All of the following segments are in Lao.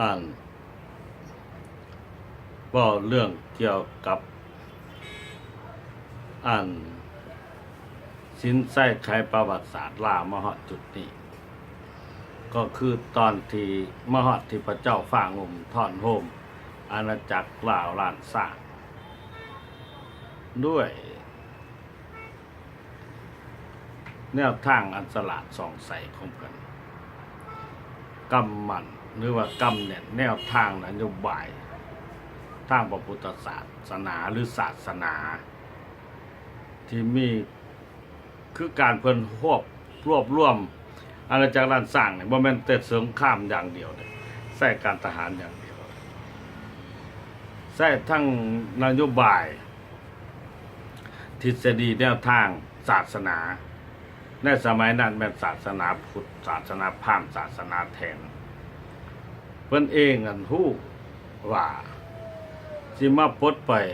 ອັນ ເວົ້າເລື່ອງກ່ຽວກັບ ອັນ ສິນໄຊໄຂປະຫວັດສາດລາວມາຮອດຈຸດນີ້ ກໍຄືຕອນທີ່ມາຮອດທີ່ພະເຈົ້າຟ້າງຸ່ມທ້ອນໂຮມອານາຈັກລາວລ້ານຊ້າງ ດ້ວຍ ແນວທາງອັນສະຫຼາດສ່ອງໃສຂອງເພິ່ນ ກຳໝັ້ນ ຫຼືວ່າກຳແໜ້ນແນວທາງນະໂຍບາຍທາງພະພຸດທະສາສະໜາ ຫຼື ສາສະໜາ ທີ່ມີ ຄືການເພິ່ນຮວບ ລວບລວມອານາຈັກລ້ານຊ້າງນີ້ ບໍ່ແມ່ນແຕ່ສົງຄາມຢ່າງດຽວເດ້ ໃຊ້ການທະຫານຢ່າງດຽວ ໃຊ້ທັງນະໂຍບາຍ ທິດສະດີແນວທາງສາສະໜາ ໃນສະໄໝນັ້ນແມ່ນສາສະໜາພຸດ ສາສະໜາພາມ ສາສະໜາແຖນ ເພິ່ນເອງນັ້ນຮູ້ວ່າ ຊິມາປົດປ່ອຍ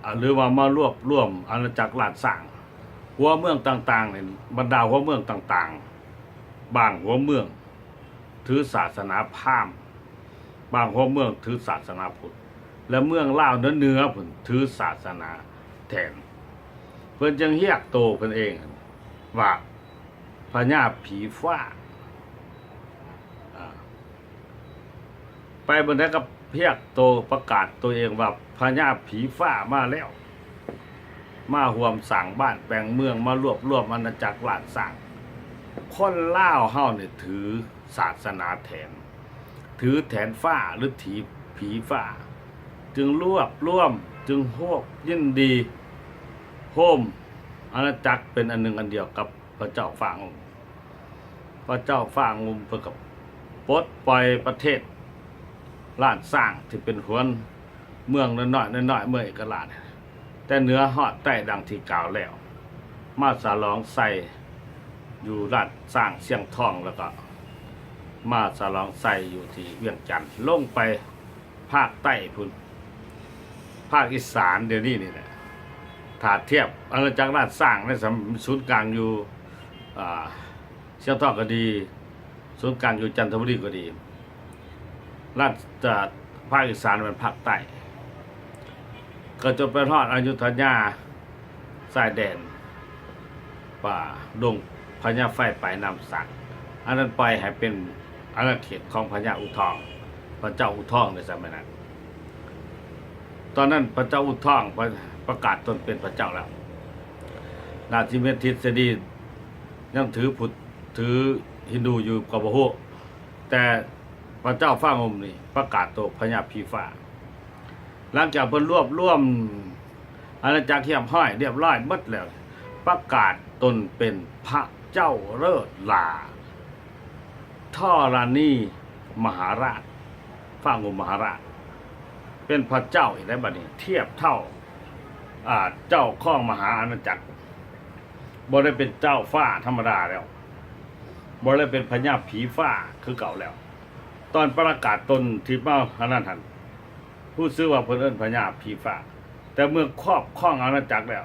ອາ ຫຼືວ່າມາລວບລວມອານາຈັກລ້ານຊ້າງ ຫົວເມືອງຕ່າງໆນີ້ ບັນດາຫົວເມືອງຕ່າງໆ ບາງຫົວເມືອງຖືສາສະໜາພາມ ບາງຫົວເມືອງຖືສາສະໜາພຸດ ແລະ ເມືອງລາວເໜືອໆພຸ້ນຖືສາສະໜາແຖນ ເພິ່ນຈຶ່ງຮຽກໂຕເພິ່ນເອງວ່າພະຍາຜີຟ້າ ອາ ໄປບ່ອນໃດກໍຮຽກໂຕ ປະກາດໂຕເອງວ່າພະຍາຜີຟ້າມາແລ້ວ ມາຮ່ວມສ້າງບ້ານແປງເມືອງ ມາລວບລວມອານາຈັກລ້ານຊ້າງ. ຄົນລາວເຮົານີ້ຖືສາສະໜາແຖນ ຖືແຖນຟ້າ ຫຼື ຖີຜີຟ້າ ຈຶ່ງລວບລວມ ຈຶ່ງໂຮບຍິນດີໂຮມອານາຈັກເປັນອັນໜຶ່ງອັນດຽວກັບພະເຈົ້າຟ້າງຸ່ມ. ພະເຈົ້າຟ້າງຸ່ມເພິ່ນກໍປົດປ່ອຍປະເທດລ້ານຊ້າງທີ່ເປັນຫົວເມືອງນ້ອຍໆ ນ້ອຍໆ ເມືອງເອກະລາດ ແຕ່ເໜືອຮອດໃຕ້ ດັ່ງທີ່ກ່າວແລ້ວ ມາສະຫຼອງໄຊຢູ່ລ້ານຊ້າງຊຽງທອງ ແລ້ວກໍມາສະຫຼອງໄຊຢູ່ທີ່ວຽງຈັນ ລົງໄປ ພາກໃຕ້ພຸ້ນ ພາກອີສານດຽວນີ້ນີ້ແຫຼະ ຖ້າທຽບອານາຈັກລາດຊ້າງໃນສຳ ສູນກາງຢູ່ ອາ ຊຽງທອງກໍດີ ສູນກາງຢູ່ຈັນທະບູລີກໍດີ ລາດ ອາ ພາກອີສານແມ່ນພາກໃຕ້ ກໍຈົນໄປຮອດອະຍຸດທະຍາ ຊາຍແດນປ່າດົງພະຍາໄຟປາຍນ້ຳສັກ ອັນນັ້ນປ່ອຍໃຫ້ເປັນອານາເຂດຂອງພະຍາອຸທອງ ພະເຈົ້າອຸທອງໃນສະໄໝນັ້ນ. ຕອນນັ້ນພະເຈົ້າອຸທອງປະ ປະກາດຕົນເປັນພະເຈົ້າແລ້ວ ໜ້າຊິແມ່ນທິດສະດີຍັງຖືພຸດ ຖືຮິນດູຢູ່ກໍບໍ່ຮູ້ ແຕ່ພະເຈົ້າຟ້າງຸ່ມນີ້ປະກາດໂຕພະຍາຜີຟ້າ. ຫຼັງຈາກເພິ່ນລວບລວມອານາຈັກຮຽບຮ້ອຍ ລຽບຮ້ອຍໝົດແລ້ວ ປະກາດຕົນເປັນພະເຈົ້າເລີດຫຼ້າ ທໍລະນີມະຫາລາດ ຟ້າງຸ່ມມະຫາລາດ ເປັນພະເຈົ້າອີກແລ້ວບັດນີ້ ທຽບເທົ່າ ອາ ເຈົ້າຄອງມະຫາອານາຈັກ ບໍ່ໄດ້ເປັນເຈົ້າຟ້າທຳມະດາແລ້ວ ບໍ່ໄດ້ເປັນພະຍາຜີຟ້າຄືເກົ່າແລ້ວ. ຕອນປະກາດຕົນທີ່ມາອັນນັ້ນຫັ້ນ ຮູ້ສຶກວ່າເພິ່ນເອີ້ນພະຍາຜີຟ້າ ແຕ່ເມື່ອຄອບຄອງອານາຈັກແລ້ວ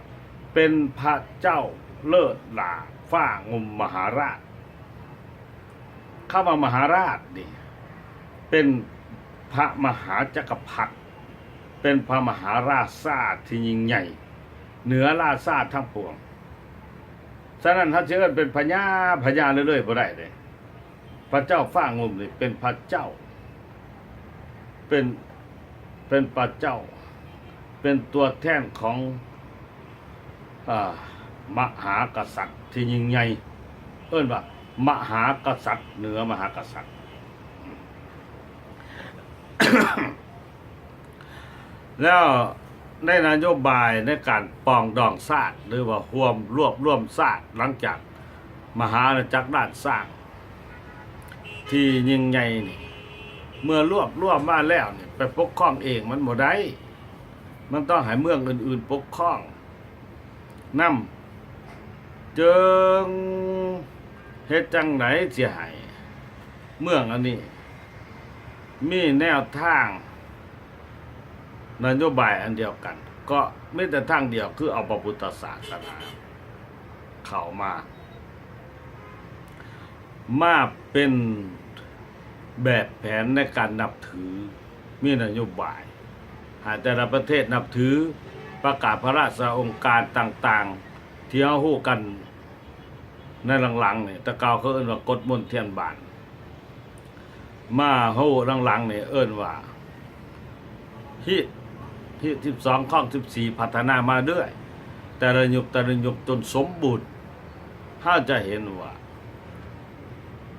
ເປັນພະເຈົ້າເລີດຫຼ້າຟ້າງຸ່ມມະຫາລາດ. ຄຳວ່າມະຫາລາດນີ້ ເປັນພະມະຫາຈັກກະພັດ ເປັນພະມະຫາລາຊາທີ່ຍິ່ງໃຫຍ່ ເໜືອລາຊາທັງປວງ. ສະນັ້ນ ເຮົາຊິເອີ້ນເປັນພະຍາ ພະຍາເລື້ອຍໆບໍ່ໄດ້ເດ້. ພະເຈົ້າຟ້າງຸ່ມນີ້ເປັນພະເຈົ້າ ເປັນ ເປັນພະເຈົ້າ ເປັນຕົວແທນຂອງ ອາ ມະຫາກະສັດທີ່ຍິ່ງໃຫຍ່ ເອີ້ນວ່າມະຫາກະສັດເໜືອມະຫາກະສັດ. ແລ້ວໃນນະໂຍບາຍໃນການປອງດອງຊາດ ຫຼືວ່າຮວມ ລວບລວມຊາດ ຫຼັງຈາກມະຫາອານາຈັກລ້ານຊ້າງທີ່ຍິ່ງໃຫຍ່ນີ້ ເມື່ອລວບລວມມາແລ້ວນີ້ ໄປປົກຄອງເອງມັນບໍ່ໄດ້ ມັນຕ້ອງໃຫ້ເມືອງອື່ນໆປົກຄອງນຳ ຈຶ່ງເຮັດຈັ່ງໃດຊິໃຫ້ເມືອງອັນນີ້ມີແນວທາງ ນະໂຍບາຍອັນດຽວກັນ ກໍມີແຕ່ທາງດຽວ ຄືເອົາພະພຸດທະສາສະໜາເຂົ້າມາ ມາເປັນ ແບບແຜນໃນການນັບຖື, ມີນະໂຍບາຍໃຫ້ແຕ່ລະປະເທດນັບຖື, ປະກາດພະລາຊະອົງການຕ່າງໆ ທີ່ເຮົາຮູ້ກັນໃນຫຼັງໆນີ້, ແຕ່ເກົ່າເຂົາເອີ້ນວ່າກົດມົນທຽນບານ, ມາຮູ້ຫຼັງໆນີ້ເອີ້ນວ່າຮີດ, ຮີດສິບສອງ ຄອງສິບສີ່ ພັດທະນາມາເລື້ອຍ, ແຕ່ລະຍຸກ ແຕ່ລະຍຸກຈົນສົມບູນ. ເຮົາຈະເຫັນວ່າ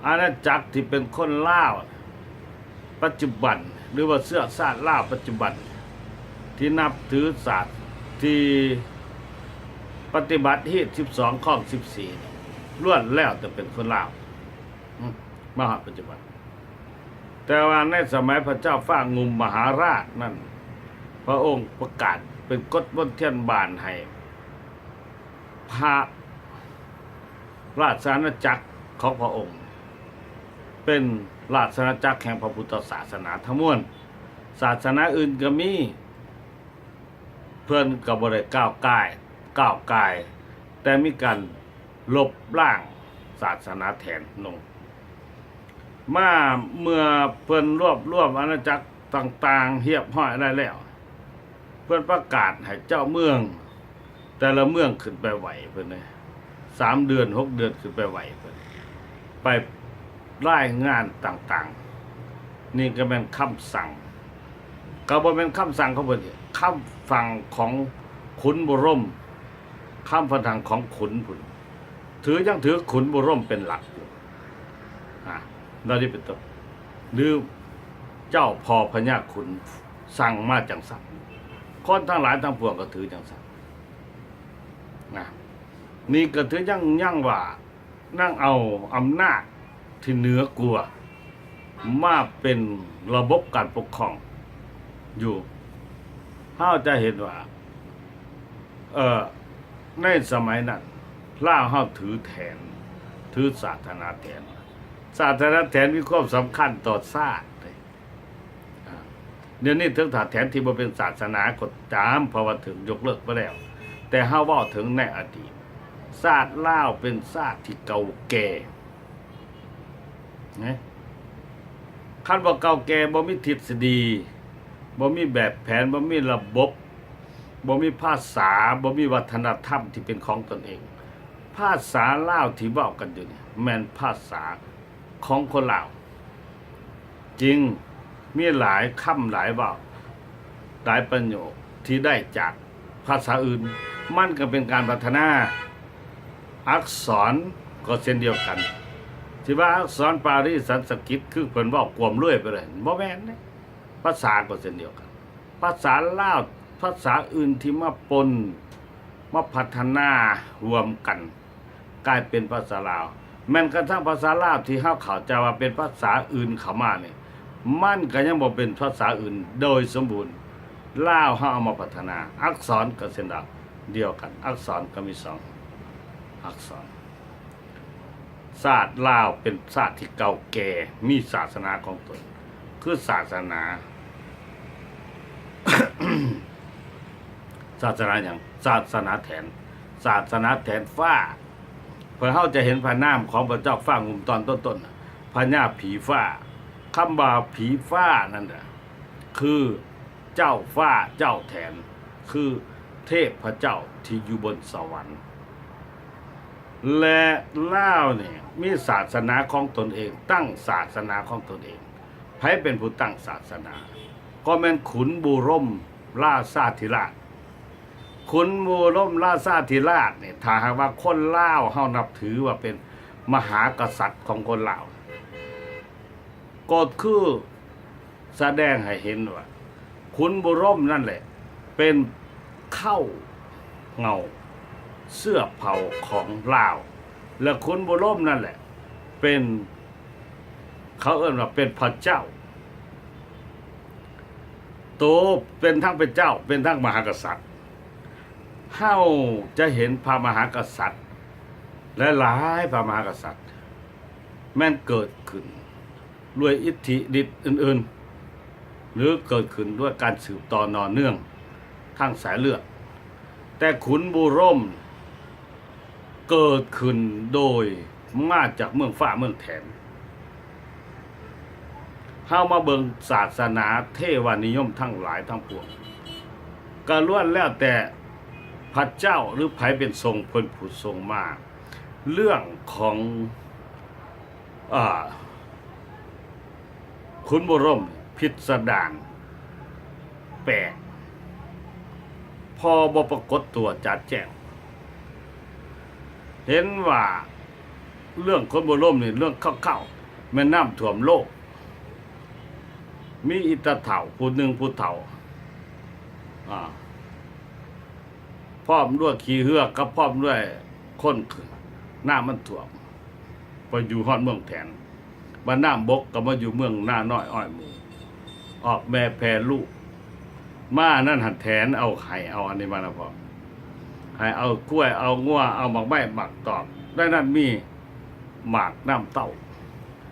ອານາຈັກທີ່ເປັນຄົນລາວປັດຈຸບັນ ຫຼືວ່າເຊື້ອຊາດລາວປັດຈຸບັນ ທີ່ນັບຖືສາດ ທີ່ປະຕິບັດຮີດສິບສອງ ຄອງສິບສີ່ ລ້ວນແລ້ວແຕ່ເປັນຄົນລາວ ມາຮອດປັດຈຸບັນ. ແຕ່ວ່າໃນສະໄໝພະເຈົ້າຟ້າງຸ່ມມະຫາລາດນັ້ນ ພະອົງປະກາດເປັນກົດມົນທຽນບານໃຫ້ ພະລາຊະອານາຈັກຂອງພະອົງ ເປັນລາຊະອານາຈັກແຫ່ງພະພຸດທະສາສະໜາທັງມວນ. ສາສະໜາອື່ນກໍມີ, ເພິ່ນກໍບໍ່ໄດ້ກ້າວກ່າຍ, ກ້າວກ່າຍ, ແຕ່ມີການລົບລ້າງສາສະໜາແທນລົງ. ມາເມື່ອເພິ່ນລວບລວມອານາຈັກຕ່າງໆຮຽບຮ້ອຍໄດ້ແລ້ວ, ເພິ່ນປະກາດໃຫ້ເຈົ້າເມືອງແຕ່ລະເມືອງຂຶ້ນໄປໄຫວ້ເພິ່ນເດ້, ສາມເດືອນ ຫົກເດືອນຂຶ້ນໄປໄຫວ້ເພິ່ນ, ໄປລາຍງານຕ່າງໆ. ນີ້ກໍແມ່ນຄຳສັ່ງ, ກໍບໍ່ແມ່ນຄຳສັ່ງຂອງເພິ່ນ, ຄຳສັ່ງຂອງຂຸນບູລົມ, ຄຳສັ່ງຂອງຂຸນພຸ້ນ. ຖື ຍັງຖືຂຸນບູລົມເປັນຫຼັກຢູ່ ອາ ແນວນີ້ເປັນຕົ້ນ ຫຼື ເຈົ້າພໍ່ພະຍາຂຸນສັ່ງມາຈັ່ງຊັ້ນ, ຄົນທັງຫຼາຍທັງປວງກໍຖືຈັ່ງຊັ້ນນະ. ນີ້ກໍຖືຍັງ ຍັງວ່າຍັງເອົາອຳນາດທີ່ເໜືອກວ່າ ມາເປັນລະບົບການປົກຄອງຢູ່. ເຮົາຈະເຫັນວ່າ ເອີ ໃນສະໄໝນັ້ນ ລາວເຮົາຖືແທນ, ຖືສາສະໜາແທນ, ສາສະໜາແທນມີຄວາມສຳຄັນຕໍ່ຊາດເດ້. ອາ ດຽວນີ້ເຖິງຖ້າແທນທີ່ບໍ່ເປັນສາສະໜາກໍຕາມ, ເພາະວ່າຖືກຍົກເລີກໄປແລ້ວ, ແຕ່ເຮົາເວົ້າເຖິງໃນອະດີດ, ຊາດລາວເປັນຊາດທີ່ເກົ່າແກ່. ນະ ຄັນບໍ່ເກົ່າແກ່, ບໍ່ມີທິດສະດີ, ບໍ່ມີແບບແຜນ, ບໍ່ມີລະບົບ, ບໍ່ມີພາສາ, ບໍ່ມີວັດທະນະທຳທີ່ເປັນຂອງຕົນເອງ. ພາສາລາວທີ່ເວົ້າກັນຢູ່ນີ້ ແມ່ນພາສາຂອງຄົນລາວຈິງ, ມີຫຼາຍຄຳ, ຫຼາຍເວົ້າ, ຫຼາຍປະໂຫຍກທີ່ໄດ້ຈາກພາສາອື່ນ, ມັນກໍເປັນການພັດທະນາ. ອັກສອນກໍເຊັ່ນດຽວກັນ, ຊິວ່າອັກສອນປາລີ ສັນສະກິດ ຄືເພິ່ນເວົ້າກວມເລື້ອຍໄປເລີຍ, ບໍ່ແມ່ນເດ້. ພາສາກໍເຊັ່ນດຽວກັນ, ພາສາລາວ, ພາສາອື່ນທີ່ມາປົນ, ມາພັດທະນາຮ່ວມກັນ ກາຍເປັນພາສາລາວ. ແມ່ນກະທັ່ງພາສາລາວທີ່ເຮົາເຂົ້າໃຈວ່າເປັນພາສາອື່ນເຂົ້າມານີ້, ມັນກໍຍັງບໍ່ເປັນພາສາອື່ນໂດຍສົມບູນ. ລາວເຮົາເອົາມາພັດທະນາ, ອັກສອນກໍເຊັ່ນດຽວກັນ, ອັກສອນກໍມີສອງອັກສອນ. ຊາດລາວເປັນຊາດທີ່ເກົ່າແກ່, ມີສາສະໜາຂອງຕົນ, ຄືສາສະໜາ ສາສະໜາຫຍັງ? ສາສະໜາແຖນ, ສາສະໜາແຖນຟ້າ. ເພື່ອເຮົາຈະເຫັນພະນາມຂອງພະເຈົ້າຟ້າງຸ່ມຕອນຕົ້ນໆ, ພະຍາຜີຟ້າ. ຄຳວ່າຜີຟ້ານັ້ນນະ ຄືເຈົ້າຟ້າເຈົ້າແຖນ, ຄືເທບພະເຈົ້າທີ່ຢູ່ບົນສະຫວັນ. ແລະ ລາວນີ້ມີສາສະໜາຂອງຕົນເອງ, ຕັ້ງສາສະໜາຂອງຕົນເອງ. ໃຜເປັນຜູ້ຕັ້ງສາສະໜາ? ກໍແມ່ນຂຸນບູລົມລາຊາທິລາດ. ຂຸນບູລົມລາຊາທິລາດນີ້, ຖ້າຫາກວ່າຄົນລາວເຮົານັບຖືວ່າເປັນມະຫາກະສັດຂອງຄົນລາວ, ກໍຄືສະແດງໃຫ້ເຫັນວ່າ ຂຸນບູລົມນັ້ນແຫຼະເປັນເຄົ້າເຫງົ້າເຊື້ອເຜົ່າຂອງລາວ, ແລະ ຂຸນບູລົມນັ້ນແຫຼະເປັນ ເຂົາເອີ້ນວ່າເປັນພະເຈົ້າ, ໂຕເປັນທັງພະເຈົ້າ, ເປັນທັງມະຫາກະສັດ. ເຮົາຈະເຫັນພະມະຫາກະສັດຫຼາຍໆ ພະມະຫາກະສັດ ແມ່ນເກີດຂຶ້ນດ້ວຍອິດທິລິດອື່ນໆ ຫຼື ເກີດຂຶ້ນດ້ວຍການສືບຕໍ່ໜໍ່ເນື່ອງທາງສາຍເລືອດ. ແຕ່ຂຸນບູລົມເກີດຂຶ້ນໂດຍມາຈາກເມືອງຟ້າເມືອງແຖນ, ເຮົາມາເບິ່ງສາສະໜາເທວະນິຍົມທັງຫຼາຍທັງປວງ ກໍລ້ວນແລ້ວແຕ່ພະເຈົ້າ ຫຼື ໃຜເປັນຊົງ ເພິ່ນຜູ້ຊົງມາ ເລື່ອງຂອງ ອາ ຂຸນບູລົມພິດສະດານແປກ ພໍບໍ່ປາກົດຕົວຈະແຈ້ງ. ເຫັນວ່າເລື່ອງຂຸນບູລົມນີ້ ເລື່ອງເກົ່າໆ ແມ່ນນ້ຳຖ້ວມໂລກ. ມີອີຕາເຖົ້າຜູ້ໜຶ່ງ ຜູ້ເຖົ້າ ອາ ພ້ອມດ້ວຍຂີ້ເຫື່ອກັບພ້ອມດ້ວຍຄົນ ນ້ຳມັນຖ້ວມ ໄປຢູ່ຮອດເມືອງແຖນ ບາດນ້ຳບົກກໍມາຢູ່ເມືອງນານ້ອຍອ້ອຍໝູ່ ອອກແມ່ແຜ່ລູກມາ. ນັ້ນຫັ້ນແຖນເອົາໄຮ່ເອົາອັນນີ້ມານຳພ້ອມ ໃຫ້ເອົາຄວາຍເອົາງົວ ເອົາໝາກໄມ້ໝາກຕອກ ໃນນັ້ນມີໝາກນ້ຳເຕົ້າ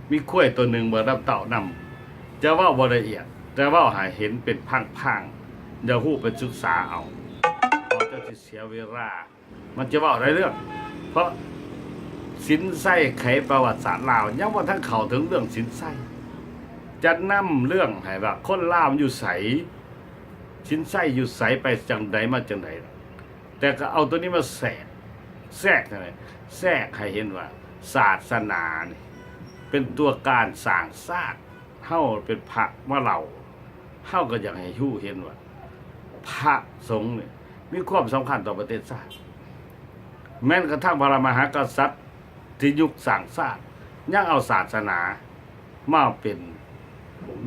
ມີຄວາຍຕົວໜຶ່ງ ໝາກນ້ຳເຕົ້ານຳ. ຈະເວົ້າບໍ່ລະອຽດ ແຕ່ເວົ້າໃຫ້ເຫັນເປັນພາງໆ ຢ່າຮູ້ໄປສຶກສາເອົາ ເຈົ້າຊິເສຍເວລາ. ມັນຈະເວົ້າໄດ້ເລື່ອງ ເພາະສິນໄຊໄຂປະຫວັດສາດລາວ ຍັງບໍ່ທັນເຂົ້າເຖິງເລື່ອງສິນໄຊ ຈະນຳເລື່ອງໃຫ້ວ່າຄົນລາວຢູ່ໃສ ສິນໄຊຢູ່ໃສ ໄປຈັ່ງໃດມາຈັ່ງໃດ ແຕ່ກໍເອົາຕົວນີ້ມາແຊກ ແຊກຈັ່ງໃດ ແຊກໃຫ້ເຫັນວ່າສາສະໜານີ້ເປັນຕົວການສ້າງຊາດ. ເຮົາເປັນພະມາເລົ່າ ເຮົາກໍຢາກໃຫ້ຮູ້ເຫັນວ່າ ພະສົງນີ້ມີຄວາມສຳຄັນຕໍ່ປະເທດຊາດ. ແມ່ນກະທັ່ງພະລະມະຫາກະສັດທີ່ຍຸກສ້າງຊາດ ຍັງເອົາສາສະໜາມາເປັນ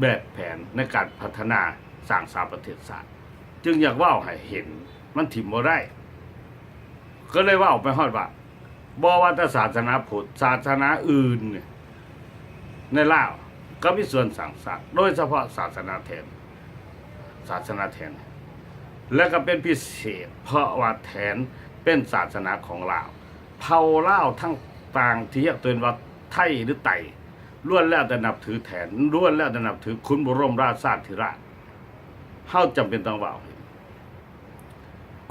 ແບບແຜນໃນການພັດທະນາສ້າງສາປະເທດຊາດ ຈຶ່ງຢາກເວົ້າໃຫ້ເຫັນ ມັນຖິ້ມບໍ່ໄດ້. ກໍເລີຍເວົ້າໄປຮອດວ່າ ບໍ່ວ່າແຕ່ສາສະໜາພຸດ ສາສະໜາອື່ນໃນລາວກໍມີສ່ວນສ້າງຊາດ ໂດຍສະເພາະສາສະໜາແຖນ ສາສະໜາແຖນ ແລະກໍເປັນພິເສດ ເພາະວ່າແຖນເປັນສາສະໜາຂອງລາວ. ເຜົ່າລາວທັງຕ່າງທີ່ຮຽກຕົວເອງວ່າໄທ ຫຼື ໄຕ ລ້ວນແລ້ວແຕ່ນັບຖືແຖນ ລ້ວນແລ້ວແຕ່ນັບຖືຂຸນບໍລົມລາຊາທິລາດ. ເຮົາຈຳເປັນຕ້ອງເວົ້າ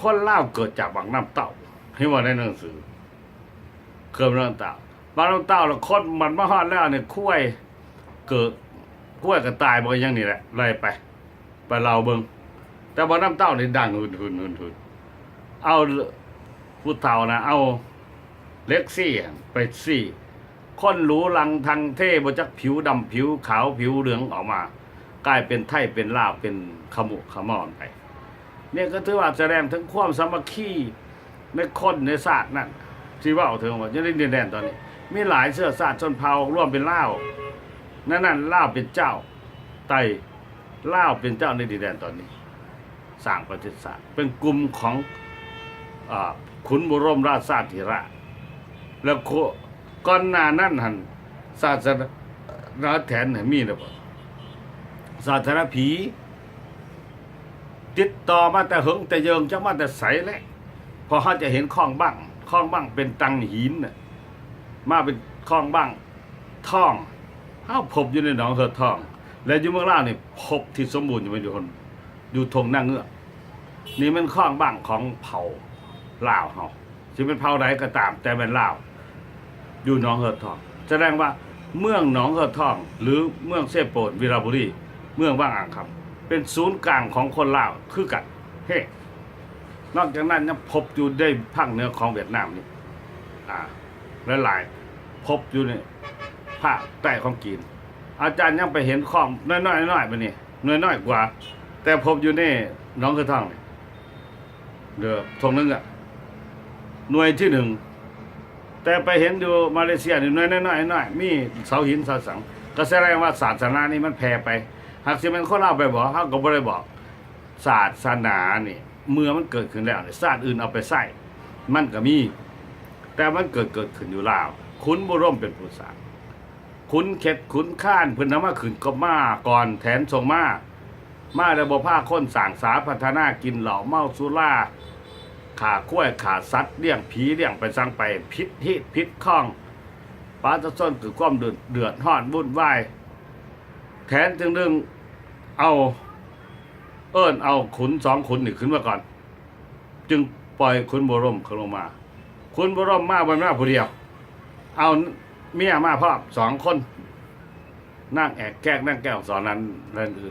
ຄົນລາວເກີດຈາກບັກນ້ຳເຕົ້າ ເຫັນບໍ່ໃນໜັງສື ເກີດບັກນ້ຳເຕົ້າ ບັກນ້ຳເຕົ້າແລ້ວຄົນມັນມາຮອດແລ້ວນີ້ ຄວາຍເກີດ ຄວາຍກໍຕາຍ ບໍ່ຫຍັງນີ້ແຫຼະ ໄລ່ໄປ ໄປເລົ່າເບິ່ງ. ແຕ່ບັກນ້ຳເຕົ້ານີ້ດັງຫຶ່ນໆໆໆ ເອົາ ຜູ້ເຖົ້ານະ ເອົາເຫຼັກຊີ້ໄປຊີ້ ຄົນຫຼູຫຼັງທັງເທ ບໍ່ຈັກຜິວດຳຜິວຂາວຜິວເຫຼືອງອອກມາ ກາຍເປັນໄທເປັນລາວ ເປັນຂະໝຸຂະໝອນໄປ. ນີ້ກໍຖືວ່າສະແດງເຖິງຄວາມສາມັກຄີໃນຄົນໃນຊາດນັ້ນ ທີ່ເວົ້າເຖິງວ່າຢູ່ໃນດິນແດນຕອນນີ້ ມີຫຼາຍເຊື້ອຊາດຊົນເຜົ່າລວມເປັນລາວ. ໃນນັ້ນລາວເປັນເຈົ້າ ໄຕ ລາວເປັນເຈົ້າໃນດິນແດນຕອນນີ້ ສ້າງປະເທດຊາດ ເປັນກຸ່ມຂອງ ອາ ຂຸນບໍລົມລາຊາທິລາດ ແລ້ວ ກ່ອນໜ້ານັ້ນຫັ້ນ ສາສະໜາແຖນມີແລ້ວບໍ່? ສາສະໜາຜີ ຕິດຕໍ່ມາແຕ່ເຫິງແຕ່ເຢິງ ຈັກມາແຕ່ໃສແຫຼະ ເພາະເຮົາຈະເຫັນຄ້ອງບັ້ງ ຄ້ອງບັ້ງເປັນຕັງຫີນນະ ມາເປັນຄ້ອງບັ້ງທອງ ເຮົາພົບຢູ່ໃນໜອງເຫີດທອງ ແລະ ຢູ່ເມືອງລາວນີ້ພົບທີ່ສົມບູນຢູ່ ແມ່ນຢູ່ ຢູ່ທົ່ງນາເງືອກ. ນີ້ແມ່ນຄ້ອງບັ້ງຂອງເຜົ່າລາວເຮົາ ຊິເປັນເຜົ່າໃດກໍຕາມ ແຕ່ແມ່ນລາວ ຢູ່ໜອງເຫີດທອງ ສະແດງວ່າເມືອງໜອງເຫີດທອງ ຫຼື ເມືອງເຊໂປນ ວິລະບູລີ ເມືອງບາງອ່າງຄຳ ເປັນສູນກາງຂອງຄົນລາວຄືກັນ. ເຮ ນອກຈາກນັ້ນຍັງພົບຢູ່ໃນພາກເໜືອຂອງຫວຽດນາມນີ້ ອາ ຫຼາຍໆ ພົບຢູ່ໃນພາກໃຕ້ຂອງຈີນ. ອາຈານຍັງໄປເຫັນຄ້ອງນ້ອຍໆ ນ້ອຍໆ ບາດນີ້ ໜ່ວຍນ້ອຍກວ່າ ແຕ່ພົບຢູ່ໃນໜອງເຫີດທອງນີ້ ເດີ ທົ່ງໜຶ່ງອະ ໜ່ວຍທີໜຶ່ງ ແຕ່ໄປເຫັນຢູ່ມາເລເຊຍນີ້ ໜ່ວຍນ້ອຍໆ ນ້ອຍ ມີເສົາຫີນເສົາສັງ ກໍສະແດງວ່າສາສະໜານີ້ມັນແຜ່ໄປ. ຫາກຊິແມ່ນຄົນລາວໄປບອກ ເຮົາກໍບໍ່ໄດ້ບອກ. ສາສະໜານີ້ ເມື່ອມັນເກີດຂຶ້ນແລ້ວນີ້ ຊາດອື່ນເອົາໄປໃຊ້ ມັນກໍມີ ແຕ່ມັນເກີດ ເກີດຂຶ້ນຢູ່ລາວ ຂຸນບູລົມເປັນຜູ້ສ້າງ. ຂຸນເຂດຂຸນຄານເພິ່ນນຳມາຂຶ້ນກໍມາກ່ອນ ແຖນສົ່ງມາ ມາແລ້ວບໍ່ພາຄົນສ້າງສາພັດທະນາ ກິນເຫຼົ້າເມົາສຸລາ ຂ້າຄວາຍຂ້າສັດ ລ້ຽງຜີລ້ຽງໄປສັງໄປ ຜິດຮີດຜິດຄອງ ປະຊາຊົນເກີດຄວາມເດືອດ ເດືອດຮ້ອນວຸ້ນວາຍ. ແຖນຈຶ່ງດຶງເອົາ ເອີ້ນເອົາຂຸນສອງຂຸນນີ້ຂຶ້ນມາກ່ອນ ຈຶ່ງປ່ອຍຂຸນບູລົມຂຶ້ນລົງມາ. ຂຸນບູລົມມາບໍ່ແມ່ນມາຜູ້ດຽວ ເອົາເມຍມາພ້ອມສອງຄົນ ນາງແອກແກກ ນາງແກ້ວສອນນັ້ນ ແລະອື່ນ